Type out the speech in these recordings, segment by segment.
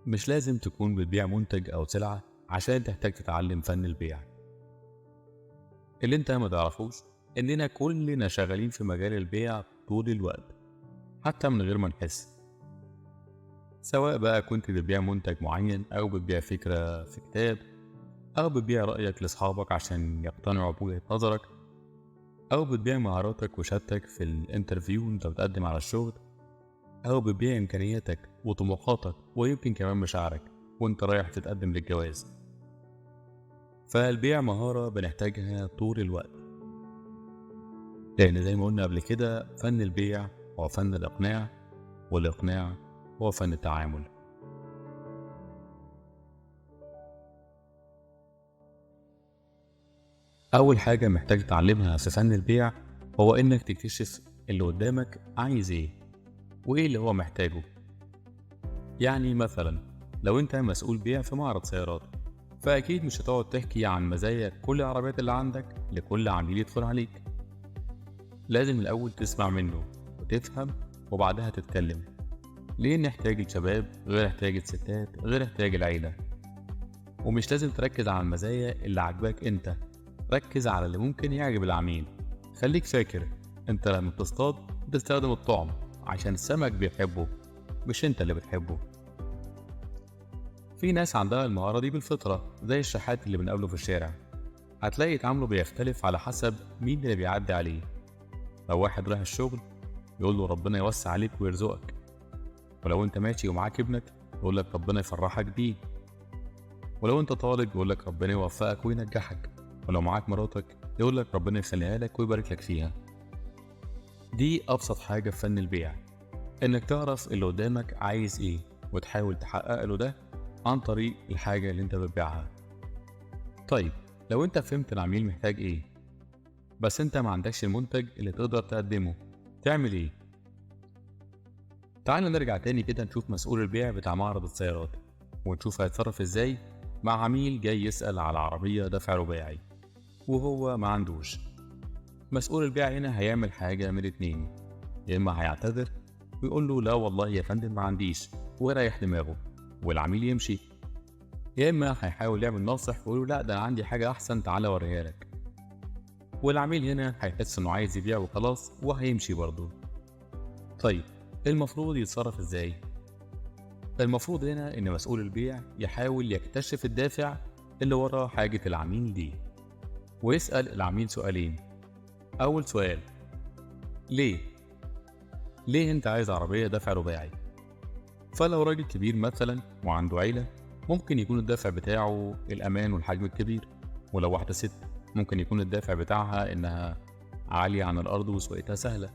مش لازم تكون بتبيع منتج أو سلعة عشان تحتاج تتعلم فن البيع. اللي انت ما تعرفوش اننا كلنا شغالين في مجال البيع طول الوقت حتى من غير ما نحس، سواء بقى كنت بتبيع منتج معين أو بتبيع فكرة في كتاب أو بتبيع رأيك لأصحابك عشان يقتنعوا بوجهة نظرك، أو بتبيع مهاراتك وشهادتك في ال interview وانت بتقدم على الشغل، أو بتبيع إمكانياتك وطموحاتك ويمكن كمان مشاعرك وانت رايح تتقدم للجواز. فالبيع مهارة بنحتاجها طول الوقت، لأن زي ما قلنا قبل كده فن البيع هو فن الإقناع، والإقناع هو فن التعامل. أول حاجة محتاج تعلمها في فن البيع هو إنك تكتشف اللي قدامك عايز إيه وإيه اللي هو محتاجه. يعني مثلا لو أنت مسؤول بيع في معرض سيارات، فأكيد مش هتقعد تحكي عن مزايا كل العربيات اللي عندك لكل عميل يدخل عليك. لازم الأول تسمع منه وتفهم وبعدها تتكلم. ليه نحتاج الشباب غير احتياج الستات غير احتياج العيلة؟ ومش لازم تركز على المزايا اللي عجباك انت، ركز على اللي ممكن يعجب العميل. خليك فاكر انت لما بتصطاد بتستخدم الطعم عشان السمك بيحبه، مش انت اللي بتحبه. في ناس عندها المهارة دي بالفطرة، زي الشحات اللي بنقابله في الشارع، هتلاقي تعامله بيختلف على حسب مين اللي بيعدي عليه. لو واحد رايح الشغل يقول له ربنا يوسع عليك ويرزقك، ولو انت ماشي ومعاك ابنك يقول لك ربنا يفرحك بيه، ولو انت طالب يقول لك ربنا يوفقك وينجحك، ولو معاك مراتك يقول لك ربنا يخليها لك ويبارك لك فيها. دي أبسط حاجة في فن البيع، إنك تعرف اللي قدامك عايز إيه وتحاول تحقق له ده عن طريق الحاجة اللي انت بتبيعها. طيب لو انت فهمت العميل محتاج إيه بس انت ما عندكش المنتج اللي تقدر تقدمه، تعمل إيه؟ تعال نرجع تاني كده نشوف مسؤول البيع بتاع معرض السيارات ونشوف هيتصرف إزاي مع عميل جاي يسأل على عربية دفع رباعي وهو ما عندوش. مسؤول البيع هنا هيعمل حاجة من اتنين، يا إما هيعتذر ويقول له لا والله يا فندم ما عنديش ويريح دماغه والعميل يمشي، يا إما هيحاول يعمل ناصح ويقول له لا ده أنا عندي حاجة أحسن تعالى أوريها لك، والعميل هنا هيحس إنه عايز يبيع وخلاص وهيمشي برضه. طيب المفروض يتصرف إزاي؟ المفروض هنا إن مسؤول البيع يحاول يكتشف الدافع اللي ورا حاجة العميل دي، ويسأل العميل سؤالين. أول سؤال، ليه؟ ليه أنت عايز عربية دفع رباعي؟ فلو راجل كبير مثلا وعنده عيلة ممكن يكون الدافع بتاعه الأمان والحجم الكبير، ولو واحدة ست ممكن يكون الدافع بتاعها إنها عالية عن الأرض وسواقتها سهلة،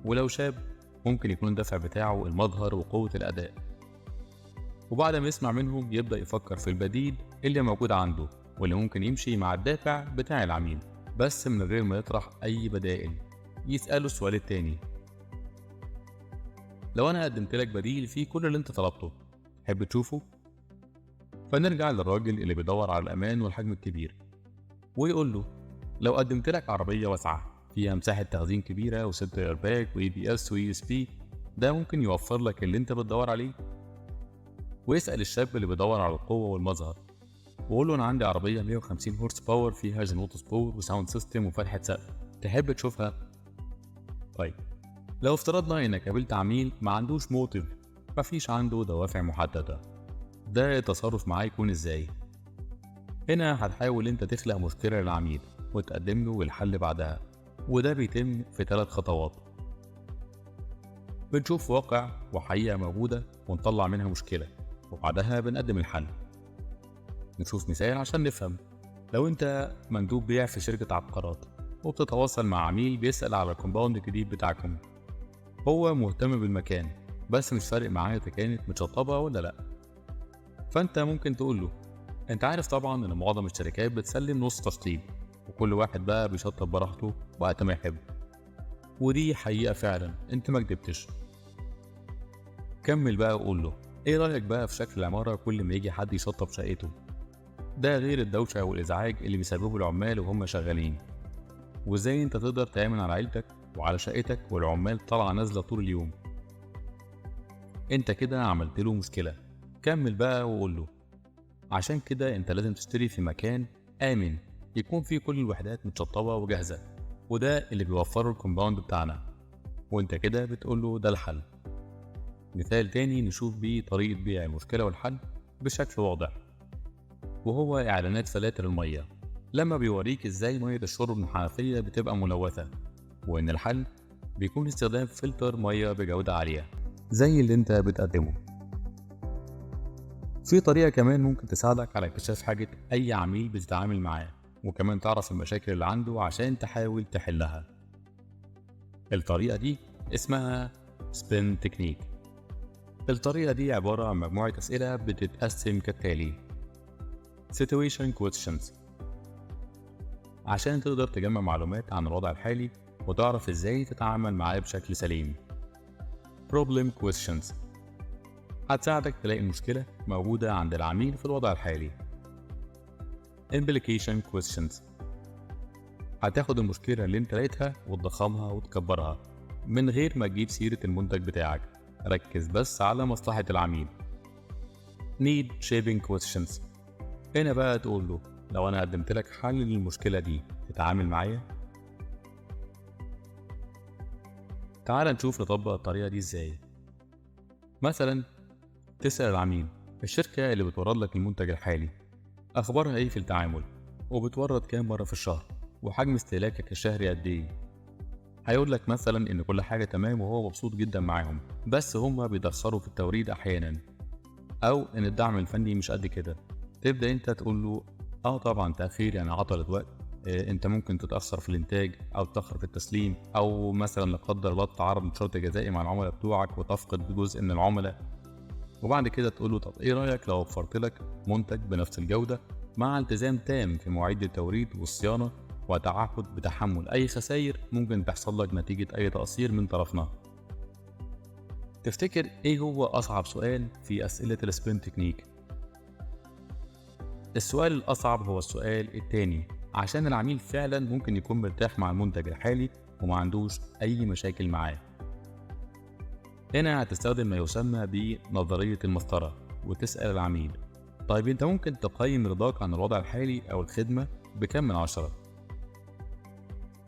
ولو شاب ممكن يكون الدافع بتاعه المظهر وقوة الأداء. وبعد ما يسمع منهم يبدأ يفكر في البديل اللي موجود عنده واللي ممكن يمشي مع الدافع بتاع العميل، بس من غير ما يطرح أي بدائل. يسأله السؤال التاني، لو أنا قدمت لك بديل فيه كل اللي أنت طلبته تحب تشوفه؟ فنرجع للراجل اللي بيدور على الأمان والحجم الكبير ويقول له لو قدمت لك عربية واسعة فيها مساحة تخزين كبيرة وست airbag و ABS و ESP، ده ممكن يوفر لك اللي أنت بتدور عليه. ويسأل الشاب اللي بيدور على القوة والمظهر وقول له أنا عندي عربية 150 horse power فيها جنوط sport و sound system وفتحة سقف، تحب تشوفها؟ طيب لو افترضنا إنك قابلت عميل ما عندوش motive، مفيش عنده دوافع محددة، ده التصرف معاه يكون إزاي؟ هنا هتحاول أنت تخلق مشكلة للعميل وتقدم له الحل بعدها، وده بيتم في 3 خطوات. بنشوف واقع وحقيقة موجودة ونطلع منها مشكلة، وبعدها بنقدم الحل. نشوف مثال عشان نفهم. لو انت مندوب بيع في شركة عقارات وبتتواصل مع عميل بيسأل على ال compound الجديد بتاعكم، هو مهتم بالمكان بس مش فارق معاه اذا كانت متشطبة ولا لا، فانت ممكن تقول له انت عارف طبعا ان معظم الشركات بتسلم نص تشطيب وكل واحد بقى بيشطب براحته وقت ما يحب، ودي حقيقة فعلا انت ما كدبتش. كمل بقى وقول له ايه رأيك بقى في شكل العمارة كل ما يجي حد يشطب شقته؟ ده غير الدوشة والإزعاج اللي بيسببه العمال وهم شغالين، وازاي انت تقدر تأمن على عيلتك وعلى شقتك والعمال طالعة نازلة طول اليوم. انت كده عملت له مشكلة كمل بقى وقول له عشان كده انت لازم تشتري في مكان آمن يكون فيه كل الوحدات متشطبة وجاهزة، وده اللي بيوفره ال compound بتاعنا، وانت كده بتقول له ده الحل. مثال تاني نشوف بيه طريقة بيع المشكلة والحل بشكل واضح، وهو إعلانات فلاتر المية، لما بيوريك إزاي مية الشرب من الحنفية بتبقى ملوثة، وإن الحل بيكون استخدام فلتر مية بجودة عالية زي اللي انت بتقدمه. في طريقة كمان ممكن تساعدك على اكتشاف حاجة أي عميل بتتعامل معاه، وكمان تعرف المشاكل اللي عنده عشان تحاول تحلها. الطريقة دي اسمها SPIN technique. الطريقة دي عبارة عن مجموعة أسئلة بتتقسم كالتالي: Situation Questions، عشان تقدر تجمع معلومات عن الوضع الحالي وتعرف ازاي تتعامل معاه بشكل سليم. Problem Questions، هتساعدك تلاقي المشكلة موجودة عند العميل في الوضع الحالي. Implication Questions، هتاخد المشكلة اللي انت لقيتها وتضخمها وتكبرها من غير ما تجيب سيرة المنتج بتاعك، ركز بس على مصلحة العميل. Need Shaping Questions، هنا بقى تقول له لو أنا قدمت لك حل للمشكلة دي تتعامل معايا؟ تعال نشوف نطبق الطريقة دي ازاي. مثلا تسأل العميل الشركة اللي بتورد لك المنتج الحالي أخبارها ايه في التعامل، وبتورد كام مرة في الشهر، وحجم استهلاكك الشهري قد ايه. هيقول لك مثلا ان كل حاجة تمام وهو مبسوط جدا معاهم، بس هما بيتأخروا في التوريد احيانا، او ان الدعم الفني مش قد كده. تبدأ انت تقول له طبعا تأخير يعني عطلة وقت، انت ممكن تتأخر في الانتاج او تتأخر في التسليم، او مثلا لا قدر الله تتعرض لشرط جزائي مع العملاء بتوعك وتفقد جزء من العملاء. وبعد كده تقول له طب ايه رأيك لو وفرت لك منتج بنفس الجودة مع التزام تام في مواعيد التوريد والصيانة وتعهد بتحمل اي خسائر ممكن تحصل لك نتيجة اي تقصير من طرفنا. تفتكر ايه هو اصعب سؤال في اسئلة ال SPIN technique؟ السؤال الأصعب هو السؤال التاني، عشان العميل فعلا ممكن يكون مرتاح مع المنتج الحالي وما عندوش أي مشاكل معاه. هنا هتستخدم ما يسمى بنظرية المسطرة وتسأل العميل طيب انت ممكن تقيم رضاك عن الوضع الحالي أو الخدمة بكم من 10؟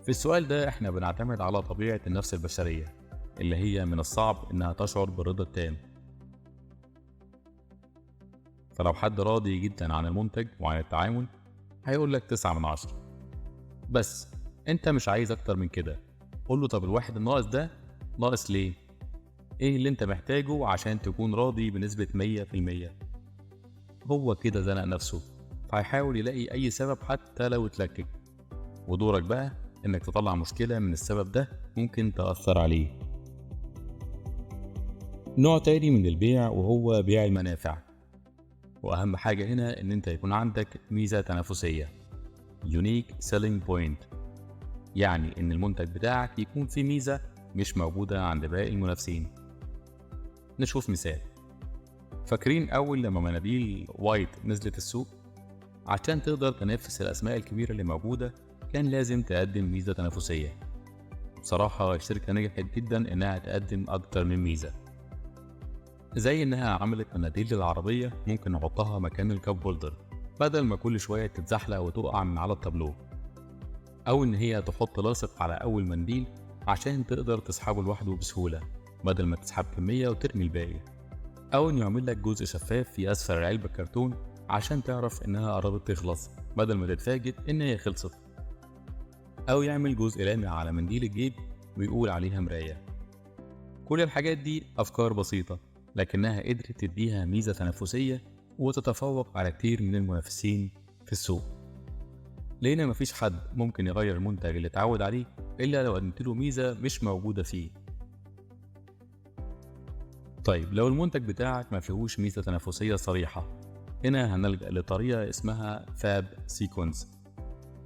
في السؤال ده احنا بنعتمد على طبيعة النفس البشرية اللي هي من الصعب انها تشعر بالرضا التام. فلو حد راضي جدا عن المنتج وعن التعامل هيقول لك 9 من 10، بس انت مش عايز اكتر من كده. قول له طب الواحد الناقص ده ناقص ليه؟ ايه اللي انت محتاجه عشان تكون راضي بنسبة 100%؟ هو كده زنق نفسه، فهيحاول يلاقي اي سبب حتى لو اتلكك. ودورك بقى انك تطلع مشكلة من السبب ده ممكن تأثر عليه. نوع تاني من البيع وهو بيع المنافع، وأهم حاجة هنا إن أنت يكون عندك ميزة تنافسية Unique Selling Point، يعني إن المنتج بتاعك يكون فيه ميزة مش موجودة عند باقي المنافسين. نشوف مثال. فاكرين أول لما مناديل وايت نزلت السوق؟ عشان تقدر تنافس الأسماء الكبيرة اللي موجودة كان لازم تقدم ميزة تنافسية. بصراحة الشركة نجحت جدا إنها تقدم أكتر من ميزة، زي إنها عملت مناديل للعربية ممكن نحطها مكان ال cup holder بدل ما كل شوية تتزحلق وتقع من على التابلو، أو إن هي تحط لاصق على أول منديل عشان تقدر تسحبه لوحده بسهولة بدل ما تسحب كمية وترمي الباقي، أو إنه يعمل لك جزء شفاف في أسفل العلبة الكرتون عشان تعرف إنها قربت تخلص بدل ما تتفاجئ إن هي خلصت، أو يعمل جزء لامع على منديل الجيب ويقول عليها مراية. كل الحاجات دي أفكار بسيطة لكنها قدرت تديها ميزة تنافسية وتتفوق على كتير من المنافسين في السوق، لأن مفيش حد ممكن يغير المنتج اللي اتعود عليه إلا لو قدمت له ميزة مش موجودة فيه. طيب لو المنتج بتاعك ما فيهوش ميزة تنافسية صريحة، هنا هنلجأ لطريقة اسمها FAB sequence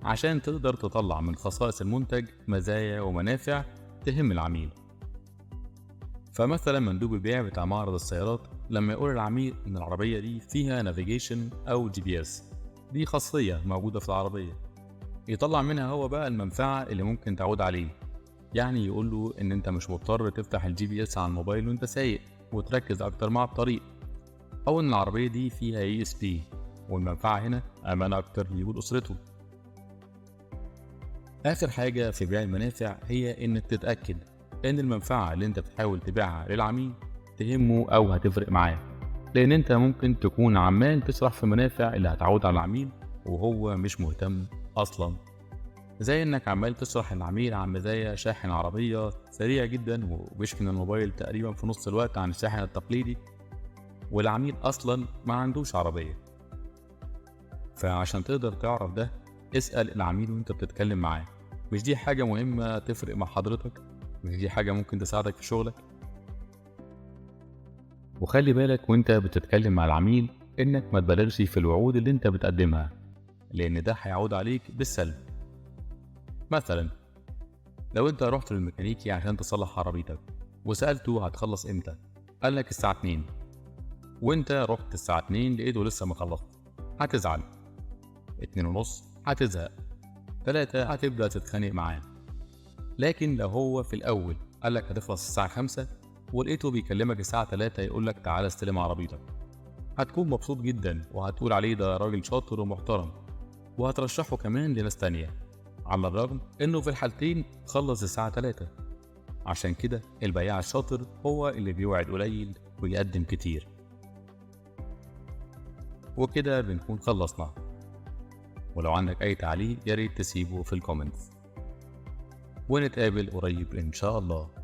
عشان تقدر تطلع من خصائص المنتج مزايا ومنافع تهم العميل. فمثلا مندوب البيع بتاع معرض السيارات لما يقول العميل ان العربية دي فيها navigation او GPS، دي خاصية موجودة في العربية، يطلع منها هو بقى المنفعة اللي ممكن تعود عليه. يعني يقول له ان انت مش مضطر تفتح ال GPS على الموبايل وانت سايق وتركز اكتر مع الطريق، أو إن العربية دي فيها ESP، والمنفعة هنا أمان أكتر ليه ولأسرته. آخر حاجة في بيع المنافع هي إنك تتأكد إن المنفعة اللي أنت بتحاول تبيعها للعميل تهمه أو هتفرق معاه، لأن أنت ممكن تكون عمال تشرح في المنافع اللي هتعود على العميل وهو مش مهتم أصلا. زي إنك عمال تشرح للعميل عن مزايا شاحن عربية سريع جدا وبيشحن الموبايل تقريبا في نص الوقت عن الشاحن التقليدي، والعميل أصلا ما عندوش عربية. فعشان تقدر تعرف ده اسأل العميل وانت بتتكلم معاه، مش دي حاجة مهمة تفرق مع حضرتك؟ مش دي حاجة ممكن تساعدك في شغلك؟ وخلي بالك وانت بتتكلم مع العميل انك ما تبالغش في الوعود اللي انت بتقدمها، لان ده هيعود عليك بالسلب. مثلا لو انت رحت للميكانيكي عشان تصلح عربيتك وسألته هتخلص امتى، قالك الساعة 2، وانت رحت الساعة 2 لقيته لسه ما خلصت، هتزعل. 2:30 هتزهق، 3 هتبدأ تتخانق معاه. لكن لو هو في الأول قالك هتخلص الساعة 5 ولقيته بيكلمك الساعة 3 يقولك تعالى استلم عربيتك، هتكون مبسوط جدا وهتقول عليه ده راجل شاطر ومحترم، وهترشحه كمان لناس تانية، على الرغم انه في الحالتين خلص الساعة 3. عشان كده البياع الشاطر هو اللي بيوعد قليل ويقدم كتير. وكده بنكون خلصنا، ولو عندك أي تعليق ياريت تسيبه في ال comments، ونتقابل قريب إن شاء الله.